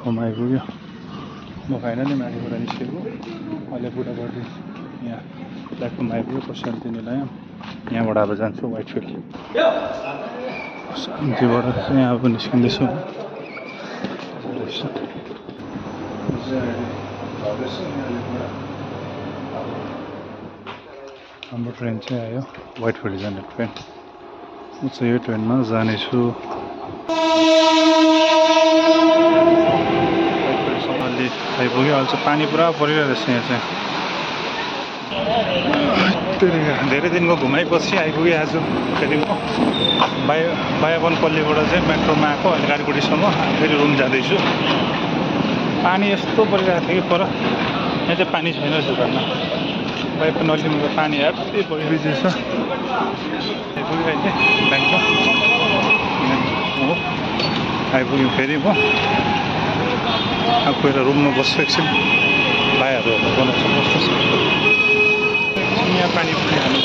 Platform आइपुग्यो म finally माथिबाट निस्केको अहिले बुढाबर्दी यहाँ प्लेटफर्म आइपुग्यो प्रशान्ति निलयम यहाँबाट अब जान्छु व्हाइटफिल्ड शान्तिबाट चाहिँ अब निस्किँदैछु हाम्रो ट्रेन चाहिँ आयो व्हाइटफिल्ड जाने ट्रेन म चाहिँ यो ट्रेनमा जानेछु व्हाइटफिल्डसम्म आइपुग्यो अहिले चाहिँ पानी पुरा परिरहेको रहेछ यहाँ चाहिँ धेरै दिनको घुमाइपछि आइपुगेँ आज फेरि म बायापनपल्लीबाट चाहिँ मेट्रोमा आएको अहिले गाडीगुडीसम्म फेरि रुम जाँदैछु पानी यस्तो परिरहेको थियो कि पर यहाँ चाहिँ पानी छैन रहेछ घरमा बायापनपल्लीमा पानी हेर्दै परिरहेको छ आइपुग्यो अहिले ब्याङ्कमा आइपुग्यो फेरि म अब गएर रुममा बस्छु एकछिन भाइहरू बनाउँछु बस्छु यहाँ पानी पनि हाल्नु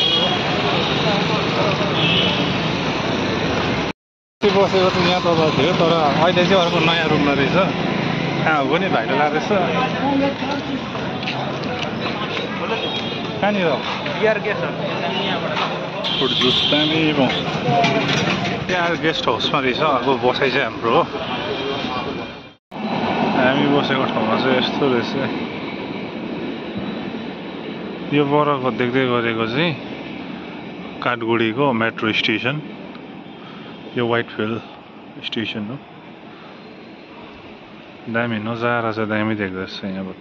बसेको चाहिँ यहाँ तल थियो तर अहिले चाहिँ अर्को नयाँ रुम रहेछ कहाँ हो पनि भाइले लाँदैछ कहाँनिर फुड जुस दामी त्यहाँ गेस्ट हाउसमा रहेछ अब बसाइ चाहिँ हाम्रो हो हामी बसेको ठाउँमा चाहिँ यस्तो रहेछ यो बरको देख्दै गरेको चाहिँ काठगुडीको मेट्रो स्टेसन यो व्हाइटफिल्ड स्टेसन हो दामी नजारा चाहिँ दामी देख्दैछ यहाँबाट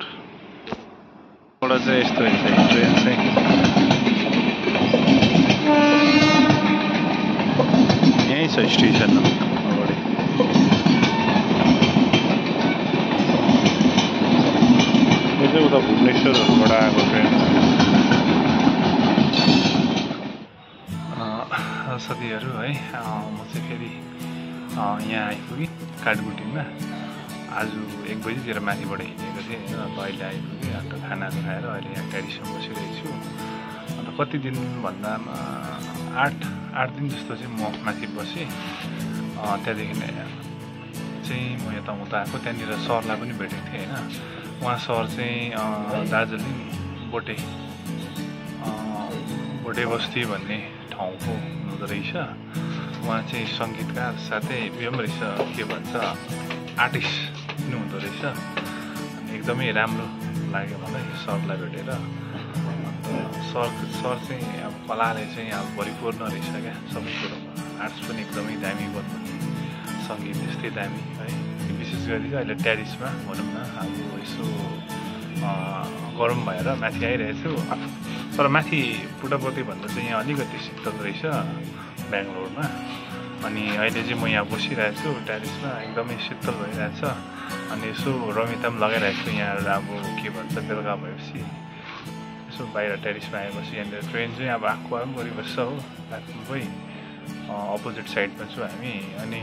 चाहिँ यस्तो रहेछ ट्रेन चाहिँ यहीँ छ स्टेसन हो अगाडि यो चाहिँ उता भुवनेश्वरहरूबाट आएको ट्रेन साथीहरू है म चाहिँ फेरि यहाँ आइपुगेँ काठगुडीमा आज 1 बजीतिर माथिबाट हिँडेको थिएँ होइन अब अहिले आइपुगेँ अन्त खानाहरू खाएर अहिले यहाँ गाडीसम्म बसिरहेको छु अन्त कति दिन भन्दा 8 दिन जस्तो चाहिँ म माथि बसेँ त्यहाँदेखि चाहिँ म यताउता आएको त्यहाँनिर सरलाई पनि भेटेको थिएँ होइन उहाँ सर चाहिँ दार्जिलिङ बोटे बस्ती भन्ने ठाउँको हुँदो रहेछ उहाँ चाहिँ सङ्गीतकार साथै उयो पनि रहेछ के भन्छ आर्टिस्ट पनि हुँदो रहेछ अनि एकदमै राम्रो लाग्यो मलाई सरलाई भेटेर सर चाहिँ अब कलाले चाहिँ अब परिपूर्ण रहेछ क्या सबै कुरोमा आर्ट्स पनि एकदमै दामी गर्नु सङ्गीत त्यस्तै दामी है विशेष गरी अहिले टेरिसमा भनौँ न अब यसो गरम भएर माथि आइरहेछु तर माथि पुटपति भन्दा चाहिँ यहाँ अलिकति शीतल रहेछ बेङ्गलोरमा अनि अहिले चाहिँ म यहाँ बसिरहेको छु टेरिसमा एकदमै शीतल भइरहेछ अनि यसो रमिता पनि लगाइरहेको छु यहाँ अब के भन्छ बेलुका भएपछि यसो बाहिर टेरिसमा आएपछि यहाँनिर ट्रेन चाहिँ अब आएको पनि गरिबस्छ हो प्लेटफर्मकै अपोजिट साइडमा छु हामी अनि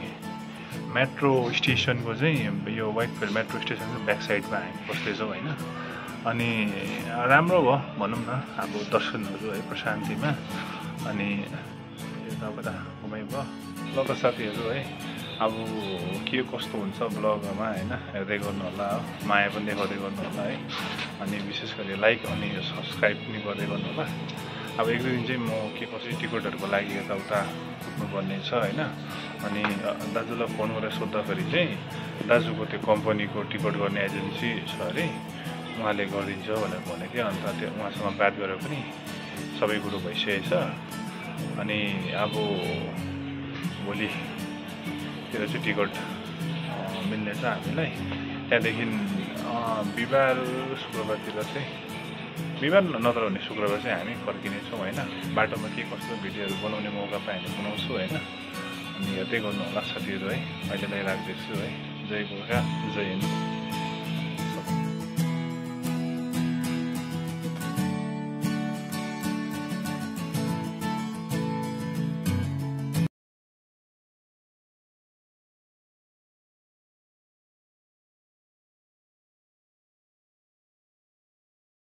मेट्रो स्टेसनको चाहिँ यो व्हाइटफिल्ड मेट्रो स्टेसनको ब्याक साइडमा हामी बस्दैछौँ होइन अनि राम्रो भयो भनौँ न अब दर्शनहरू है प्रशान्तिमा अनि यताबाट घुमाइ भयो ल त साथीहरू है अब के कस्तो हुन्छ ब्लगमा होइन हेर्दै गर्नु होला हो माया पनि देखाउँदै गर्नु होला है अनि विशेष गरी लाइक अनि सब्सक्राइब पनि गर्दै गर्नु होला अब 1-2 दिन चाहिँ म के कसरी टिकटहरूको लागि यताउता कुद्नुपर्ने छ होइन अनि दाजुलाई फोन गरेर सोद्धाखेरि चाहिँ दाजुको त्यो कम्पनीको टिकट गर्ने एजेन्सी छ अरे उहाँले गरिदिन्छ भनेर भनेको थियो अन्त त्यो उहाँसँग बात गरेर पनि सबै कुरो भइसकेको छ अनि अब भोलितिर चाहिँ टिकट मिल्नेछ हामीलाई त्यहाँदेखि बिहिबार शुक्रबारतिर चाहिँ बिहिबार नत्र भने शुक्रबार चाहिँ हामी फर्किनेछौँ होइन बाटोमा के कस्तो भिडियोहरू बनाउने मौका पाएँ भने बनाउँछु होइन अनि हेर्दै गर्नु होला साथीहरू है अहिलेलाई राख्दैछु है जय गोर्खा जय हिन्द।